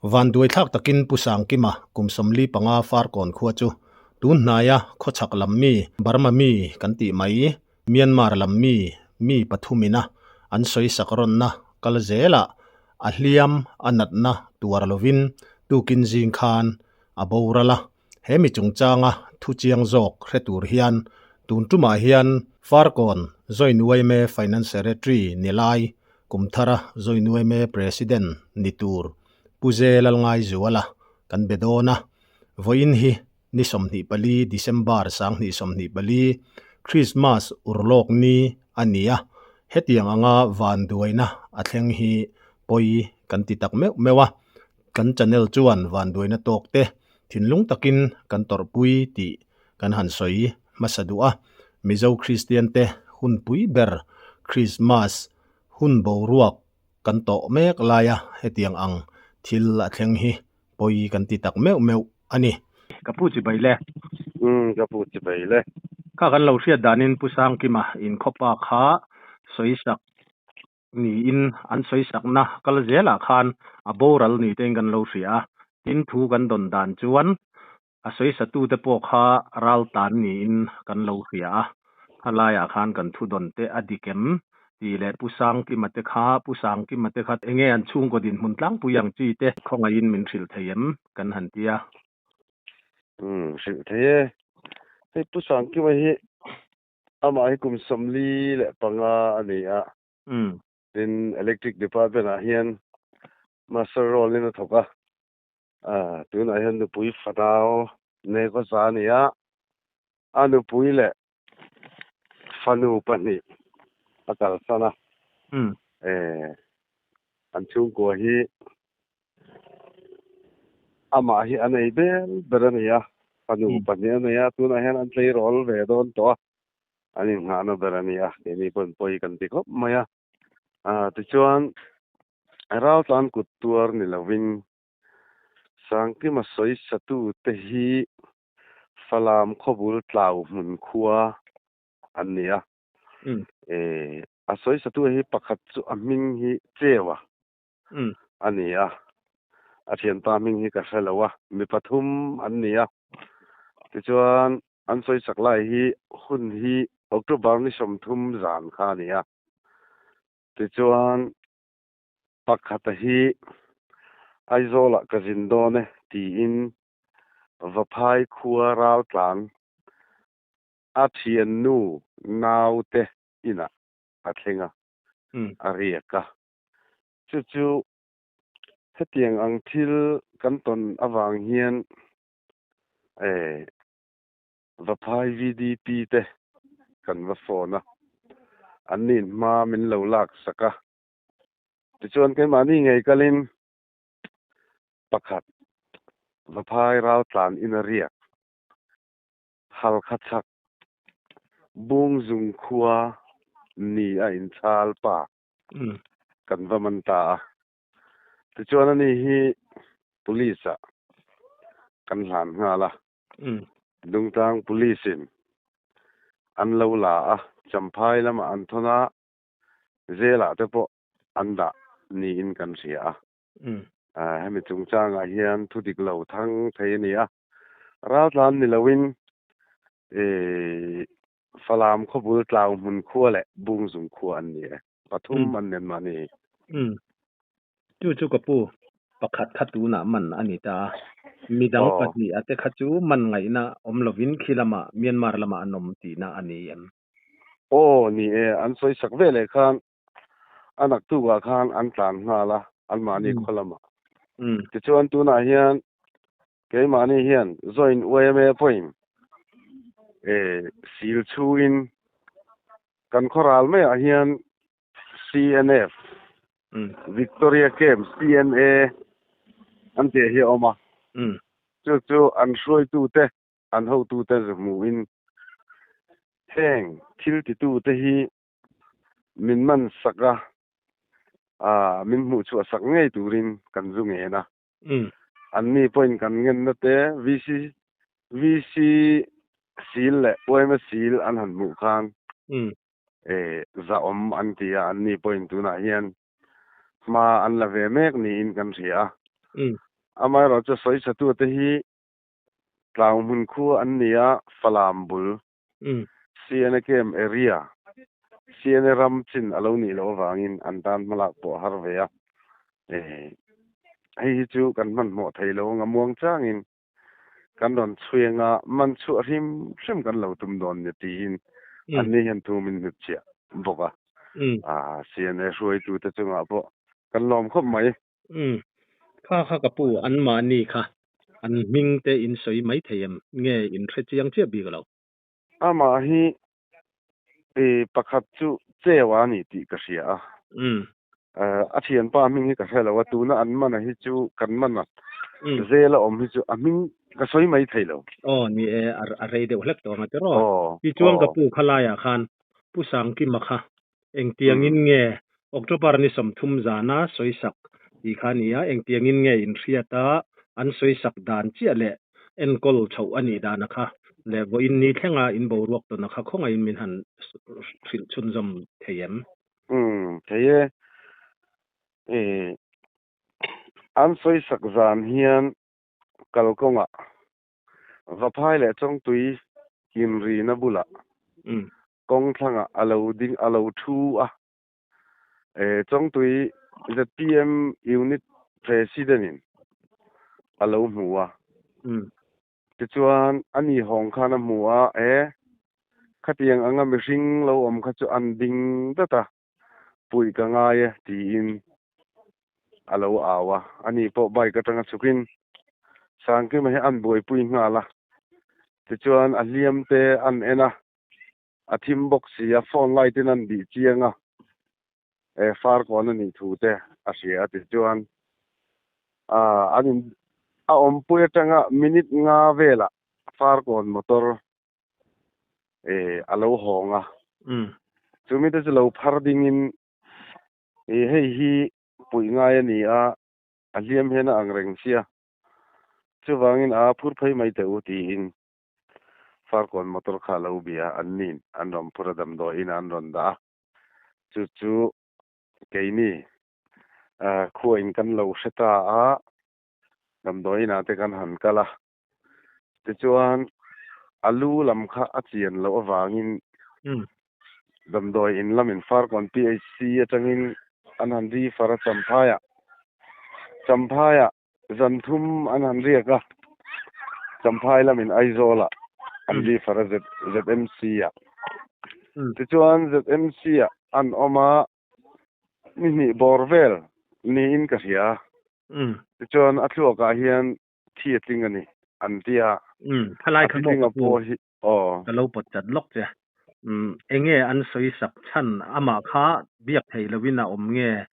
Vanduai thlak takin Pu Sangkima kum 45 Farkawn khua chu tun hnaia khawchhak lam mi, Burma mi kan tih mai, Myanmar lam mi, mi pathumina an sawisak rawnna kal zelah a hliam a natna tuar lovin tukin zing khan a boral a. He mi chungchanga thu chiang zawk hre tur hian tun tumah hian Farkawn Joint yma Finance Secretary ni lai kum thara Joint yma President ni tur Pu Ze Lalngaizuala kan be dawn a. Vawiin hi ni 24 December 2024 Christmas urlawk ni a ni a, hetiang anga vanduaina a thleng hi pawi kan ti tak meuh meuh a. Kan channel chuan vanduaina tawk te thinlung takin kan tawrhpui tih kan han sawi hmasa duh a. Mizo Kristian te hunpui ber Christmas hun boruak kan tawh mek laia hetiang ang thil a thleng hi pawi kan ti tak meuh meuh a ni. Ka pu chi bai le. Umm ka pu chi bai le. Kha kan lo hriat danin Pu Sangkima inkhawpa kha sawisak niin an sawisakna kal zelah khan a boral ni tein kan lo hria a. Tin thu kan dawn dan chuan a sawisatute pawh kha ral tan niin kan lo hria a. Khalaiah khan kan thu dawn te a dik em tih leh Pu Sangkima te kha, Pu Sangkima te kha enge an chhungkaw dinhmun tlangpui ang chi te khawngaihin min hrilh thei em kan han ti a. Umm hrilh thei e. Hei Pu Sangkima hi amah hi kum 45 a ni a. Tin Electric Department ah hian Master role in a thawk a. Tunah hian nupui fanau nei khawsa a ni a. A nupui leh fanu pahnih a kalsan a. An chhungkua hi amah hi a nei bel ber a ni a. Fanu pahnih a nei a, tunah hian an tleirawl ve dawn tawh a. An innghahna ber a ni a, keini pawhin pawi kan ti khawp mai a. Tichuan, raltlan kut tuar ni lovin Sangkima sawisatute hi Falam khawbul tlau hmun khua an ni a. A sawisatu hi pakhat chu a hming hi Chewa a ni a, a thianpa hming hi ka hre lo a, mi pathum an ni a. Tichuan an sawisak lai hi hun hi October ni 30 zan kha a ni a. Tichuan pakhata hi Aizawlah ka zin dawn e tiin Vaphai khua raltlan a thiannu naute inah a thleng a, a riak a. Chu chu hetiang ang thil kan tawn avang hian Vaphai VDP te kan va phone a, an nin hma min lo lak sak a. Tichuan keimahni ngei kalin pakhat Vaphai raltlan in a riak Halkha chhak Bungzung khua ni a inchhal pa kan va man ta a. Tichuan ani hi police ah kan hlan nghal a. Dungtlang police in an lo la a, Champhai lamah an thawn a, Zelah te pawh an dah niin kan hria a. Hemi chungchangah hian thu dik lo thang thei a ni a. Raltlan ni loin Falam khawbul tlau hmun khua leh Bungzung khua an ni e. Pathum an nen mahni. Chu chu ka pu pakhat kha tunah man a ni ta a. Midang pahnih a te kha chu man ngaihna awm lovin khi lamah Myanmar lamah an awm tihna a ni em? Aw ni e, an sawisak ve leh khan a naktukah khan an tlan nghal a, anmahni khaw lamah. Tichuan tunah hian keimahni hian join yma pawhin sil chhuin kan khawral maiah hian CNF, Victoria Camp, CNA an tih hi a awm a. Chu chu an hruaitute, an hotute hmuhin heng thil titute hi min man sak a, min hmuh chhuah sak ngei turin kan zu ngen a. Anni pawhin kan ngenna te VC VC sil leh yma sil an han hmuh khan zahawm an ti a, anni pawhin tunah hian hma an la ve mek niin kan hria a. Amaherawhchu sawisatute hi tlau hmun khua an ni a, Falam bul, CNA camp area, CNA ram chin a lo nih loh avangin an tan hmalak pawh a har ve a. Hei hi chu kan hmanhmawh thei lo anga muang changin kan rawn chhui anga man chhuah hrim hrim kan lo tum dawn nia tiin anni hian thu min hnutchhiah bawk a. CNA hruaitute chungah pawh kan lawm khawp mai. Umm. Kha kha ka pu an mahni kha an hming te in sawi mai thei em? Nge in hre chiang chiah bik lo? Amah hi i pakhat chu cheu a ni tih ka hria a. Umm. A thianpa hming hi ka hre lo a, tuna an mana hi chu kan mana zel a awm hi chu a hming ka sawi mai thei lo. Aw ni e, a rei deuh hlek tawh ang a tiraw? Tichuan ka pu khalaiah khan Pu Sangkima kha Engtiangin nge October ni 30 zana sawisak tih kha a ni a, engtiangin nge inhriat a, an sawisak dan chiah leh enkawl chhoh a nih dana kha leh vawiin ni thlenga in boruak tawna kha khawngaihin min han hrilh chhunzawm thei em? Umm, thei e. Ih, an sawisak zan hian kalkawngah Vaphai leh Chawngtui inrina bulah kawng thlangah a lo ding a lo thu a. Chawngtui zpm Unit President in a lo hmu a. Tichuan a ni hawng khan a hmu a, e, khatiang anga mihring lo awm kha chu an ding dat a, puih ka ngai e tiin a lo au a, ani pawh bike atanga chhukin Sangkima hi an buaipui nghal a, tichuan a hliam te an en a, a thim bawk si a, phone light in an bih chiang a, e farkawn a nih thu te a hria a, tichuan an in a awmpui atanga minute nga velah farkawn motor a lo hawng a, chumi te chu lo phar dingin hei hi puih ngai a ni a, a hliam hian a ang reng sia, chuvangin a phur phei mai teh u tiin Farkawn motor kha a lo bia a, an nin an rawn phur a, damdawiin ah an rawn dah a, chu chu keini khuain kan lo hre ta a, damdawiin ah te kan han kal a. Tichuan, a lu lam kha a chian loh avangin damdawi in lamin Farkawn PHC atangin an han ri far a Champhaiah. Champhaiah zan thum an han riak a, Champhai lamin Aizawlah an ri far a ZMC-ah. Tichuan, ZMC-ah an awm a, ni hnih bawr vel niin ka hria. Tichuan, a thluakah hian thi a tling a ni an ti a. Umm, thalai kha maw ka pu, ka lo pawt chat lawk che. Umm, enge an sawi sak chhan amah kha biak theih lohin a awm nge,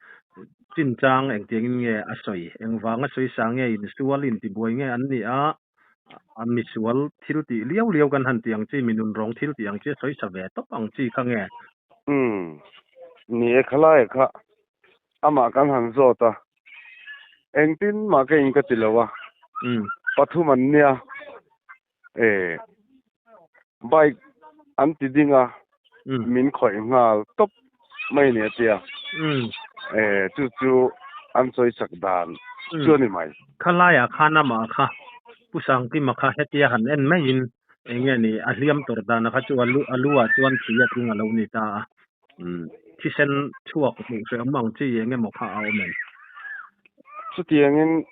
chinchang engtiangin nge a sawi, engvanga sawi sa nge insual intibuai nge an nih a, a misual thil tih liau liau kan han tih ang chi, mi nunrawng thil tih ang chi a sawi sa ve tawp ang chi kha nge. Umm, ni e khalaia kha amah kan han zawt a, engtin mah ka in ka ti lo a, pathum an nia, e bike an ti ding a, min khawih nghal tawp mai ni a tia, e chu chu an sawi sak dan chu a ni mai. Khalaiah khan amah kha Pu Sangkima kha hetia han en maiin enge ni a hliam tawrh dana kha chu a lu ah chuan thli a tling a lo ni ta a. Thisen chhuak hmuh hreh awm ang chi eng emaw kha a awm em? Chutiangin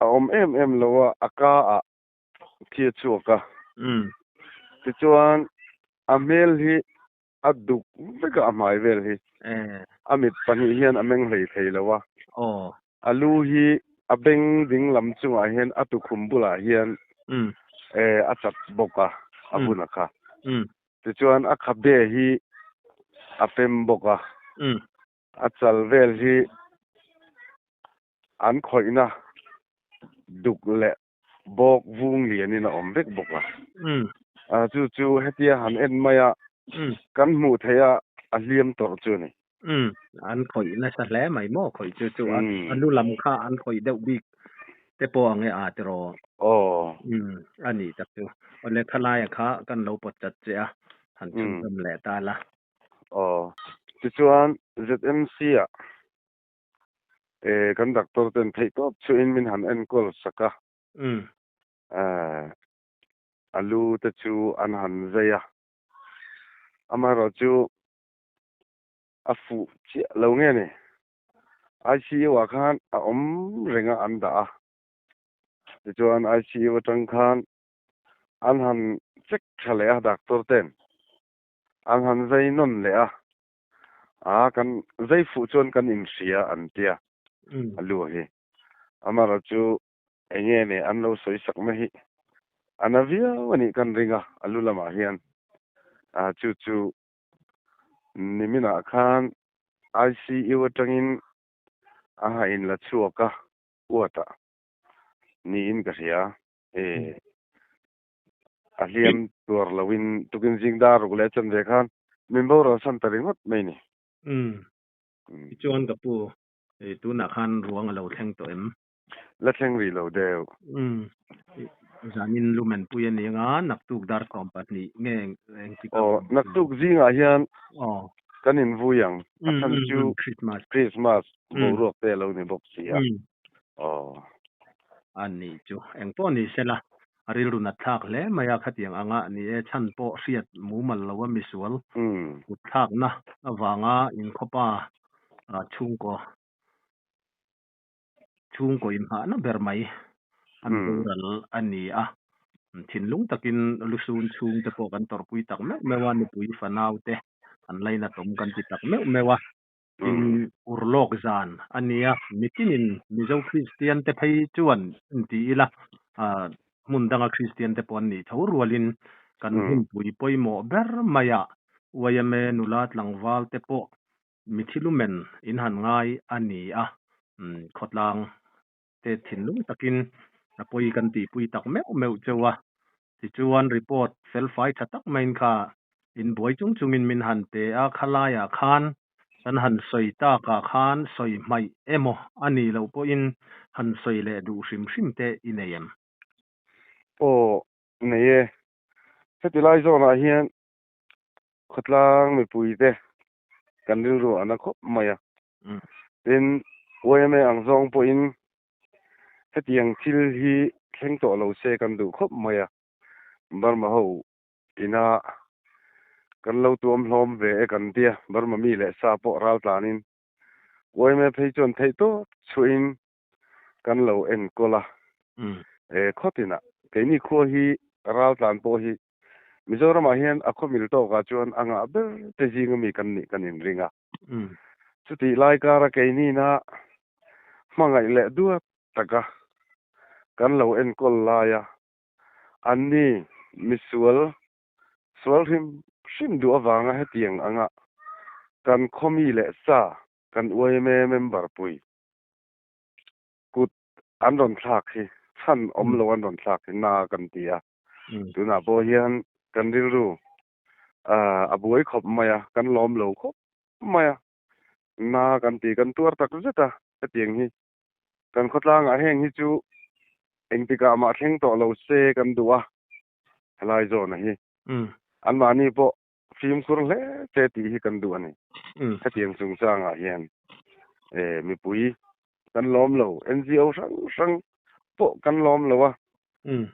a awm em em lo a, a ka ah thi a chhuak a. Tichuan a hmel hi a duk vek a, a hmai vel hi. A mit pahnih hian a meng hlei thei lo a. A lu hi a beng ding lam chungah hian a tukhum bulah hian a chat bawk a, a bun a kha. Tichuan a khabe hi a pem bawk a, a chal vel hi an khawihna duk leh bawk vung lianin a awm vek bawk a. Chu chu hetia han en mai a, kan hmuh theih a, a hliam tawrh chu a ni. An khawih nasa hle mai maw khawih chu chu a lu lam kha an khawih deuh bik te pawh ang e a tiraw. Aw. A nih tak chu. Awle khalaia kha kan lo pawt chat che a, han chhunzawm leh ta la. Aw. Tichuan ZMC ah. E kan doctor ten theih tawp chuin min han enkawl sak a. A lu te chu an han zai a. Amaherawhchu a fuh chiah lo nge ni. ICU ah khan a awm reng a an dah a. Tichuan ICU atang khan an han check tha leh a doctor ten. An han zai nawn leh a. A kan zai fuh chuan kan inhria an tia a lu hi. Amaherawhchu enge ne an lo sawi sak na hi a na viau a nih kan ring a, a lu lamah hian. A chu chu niminah khan ICU atangin a ha in la chhuak a, uatah niin ka hria. E a hliam tuar loin tukin zing dar ruk leh chan ve khan min boral san ta ringawt mai ni. Umm. Tichuan ka pu, tunah khan ruang a lo thleng tawh em? La thleng rih lo deuh. Umm. Zanin lumen pui a ni anga naktuk dar 12 nge engtik a? Aw, naktuk zingah hian kan invui ang. A chhan chu Christmas. Christmas boruak te a lo ni bawk si a. Aw. A nih chu. Engpawh ni sela, a rilru nat thlak hle mai a, khatiang anga ni e, chhan pawh hriat mumal lo a misual kut thlakna avanga inkhawpa chhungkaw chhungkaw inhahna ber mai an boral a ni a. Thinlung takin lusun chhungte pawh kan tawrhpui tak meuh meuh a, nupui fanau te an lainatawm kan ti tak meuh meuh a. Tin, urlawk zan a nia, mitinin Mizo Kristian te phei chuan inti ila, hmun danga Kristian te pawh an nih tho rualin kan hunpui pawimawh ber maiah YMA nula tlangval te pawh mithi lumen in han ngai a ni a, khawtlang te thinlung takin a pawi kan tihpui tak meuh meuh cheu a. Tichuan report felfai tha tak maiin kha inbuai chung chungin min han pe a, khalaiah khan kan han sawi takah khan sawi hmaih emaw a nih loh pawhin han sawi leh duh hrim hrim te i nei em? Aw, nei e. Heti lai zawnah hian khawtlang mipuite kan rilru a na khawp mai a. Tin, YMA ang zawng pawhin hetiang thil hi thleng tawh lo se kan duh khawp mai a. Burma ho ina kan lo tuam hlawm ve e kan tia, Burma mi leh sa pawh ral tlanin YMA phei chuan theih tawp chhuahin kan lo enkawl a. E khawtinah keini khua hi ral tlan pawh hi Mizoramah hian a khawmil tawkah chuan a ngah ber te zing ami kan nih kan inring a. Chutih lai kara keinina hmangaih leh duat taka kan lo enkawl laia anni misual sual hrim hrim duh avanga hetiang anga kan khawmi leh sa kan YMA member pui kut an rawn thlak hi chhan awm lo an rawn thlak hi na kan ti a. Tunah pawh hian kan rilru a buai khawp mai a, kan lawm lo khawp mai a, na kan ti kan tuar tak zet a hetiang hi. Kan khawtlangah heng hi chu engtikah mah thleng tawh lo se kan duh a, helai zawna hi. Anmahni pawh fimkhur hle che tih hi kan duh a ni. Hetiang chungchangah hian mipui kan lawm lo, NGO hrang hrang pawh kan lawm lo a.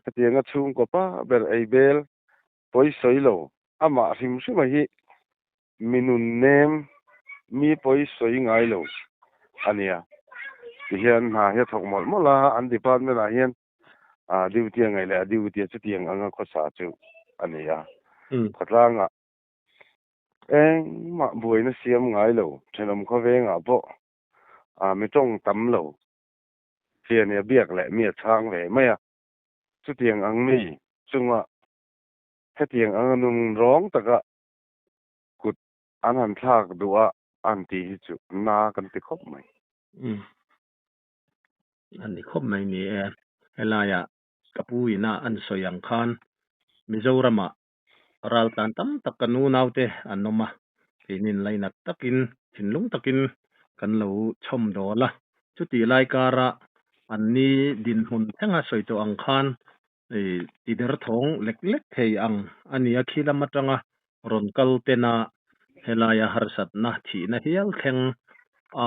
Hetianga chhungkaw pa ber ei bel pawi sawi lo, amah hrim hrima hi mi nun nem, mi pawi sawi ngai lo a nia. Tihian hna hi a thawk mawlh mawlh a, an department ah hian a duty a ngaih leh a duty a chutiang anga khawsa chu a ni a. Khawtlangah engmah buaina siam ngai lo, thenawm khawvengah pawh a mi tawng tam lo, fian a biak leh mi a chhang ve mai a. Chutiang ang mi chunga hetiang anga nung rawng taka kut an han thlak duh a an tih hi chu na kan ti khawp mai. A ni khawp mai ni e. Helaia ka pu ina an sawi ang khan Mizoramah raltlan tam tak kan unaute an awm a, keinin lainat takin thinlung takin kan lo chhawm dawl a. Chutih lai kara anni dinhmun thlenga sawi tawh ang khan ti derthawng lek lek thei ang a ni a, khi lam atanga rawn kal tena helaia harsatna thihna hial thleng a.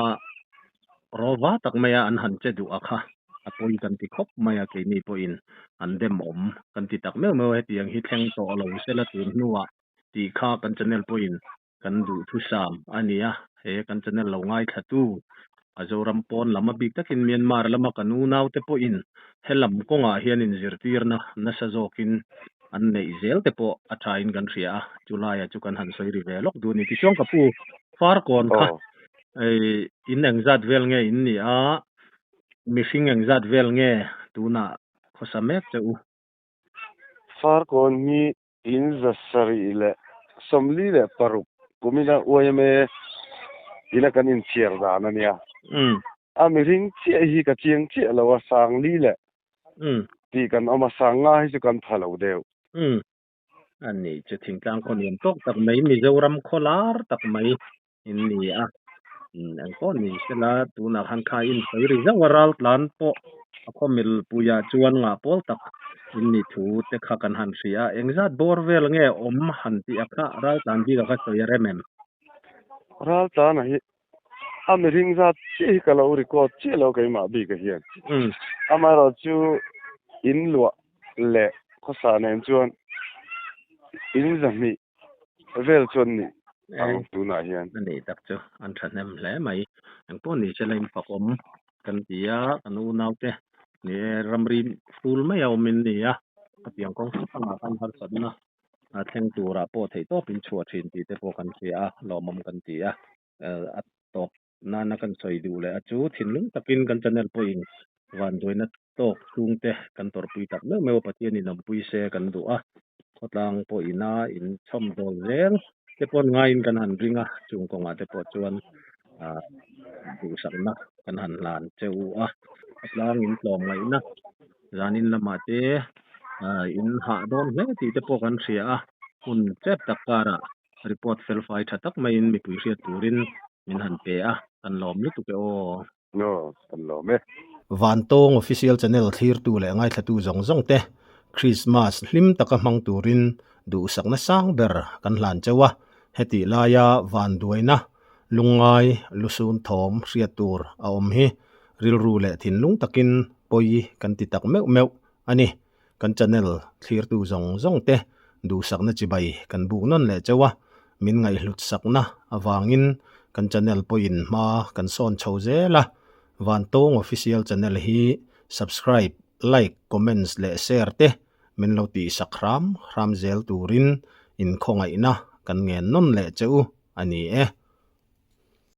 Rawva tak maia an han che duh a kha a pawi kan ti khawp mai a, keini pawhin an demawm kan ti tak meuh meuh a, hetiang hi thleng tawh lo sela tun hnuah tih kha kan channel pawhin kan duhthusam a ni a, he kan channel lo ngaithlatu a Zoram pawn lam a bik takin Myanmar lama kan unaute pawhin helam kawngah hian inzirtirna nasa zawkin an neih zel te pawh a thain kan hria a, chulaia chu kan han sawi ri ve lawk duh a ni. Tichuan ka pu Farkawn kha in engzat vel nge in nih a, mihring engzat vel nge tunah khawsa mek che u? Farkawn hi In 746 kumina YMA ina kan inchhiar dan a nia. A mihring chiah hi ka chiang chiah lo a, sang li leh tih kan awm a, sang nga hi chu kan pha lo deuh. A ni chu thingtlang khaw nuam tawk tak mai, Mizoram khaw lar tak mai in ni a, engpawh ni sela tunah khan kha in sawi ri zauh a, ral tlan pawh a khaw milpuiah chuan ngah pawl tak in ni thu te kha kan han hria a, engzat bawr vel nge awm han tih a kha ral tlan bik a kha sawi a rem em? Ral tlan a hi a mihring zat chiah hi ka lo record chiah lo keimah bik a hian. Amaherawh chu in luah leh khawsa nen chuan in zahnih vel chuan ni ang tunah hian. A nih tak chu an thahnem hle mai. Engpawh ni se la infakawm kan ti a, kan unaute ni e ramri ful mai a awm in ni a, khatiang kawng hrang hrangah khan harsatna a thleng turah pawh theihtawpin chhuah thin tih te pawh kan hria a, lawmawm kan ti a, a tawp nana kan sawi duh leh a chu thinlung takin kan channel pawhin vanduaina tawk chhungte kan tawrhpui tak meuh meuh a, Pathianin awmpui se kan duh a, khawtlang pawhina in chhawm dawl zel te pawh ngaiin kan han ring a, chung kawngah te pawh chuan ah duhsakna kan han hlan che u a, khawtlang in tlawm ngaihna zanin lamah te ah in hah dawn hle tih te pawh kan hria a, hun chep tak karah Report felfai tha tak maiin mipui hriat turin min han pe a, kan lawm lutuk e aw. Aw, kan lawm e. Vantawng Official Channel thlirtu leh ngaithlatu zawng zawng te Christmas hlim taka hmang turin duhsakna sang ber kan hlan cheu a, hetih laia vanduaina, lungngai, lusun thawm hriat tur a awm hi rilru leh thinlung takin pawi kan ti tak meuh meuh a ni. Kan channel thlirtu zawng zawng te duhsakna chibai kan buk nawn leh chauh a, min ngaihhlut sakna avangin kan channel pawhin hma kan sawn chho zel a, Vantawng Official Channel hi subscribe, like, comments leh share te min lo tihsak hram hram zel turin inkhawngaihna kan ngen nawn leh che u a ni e.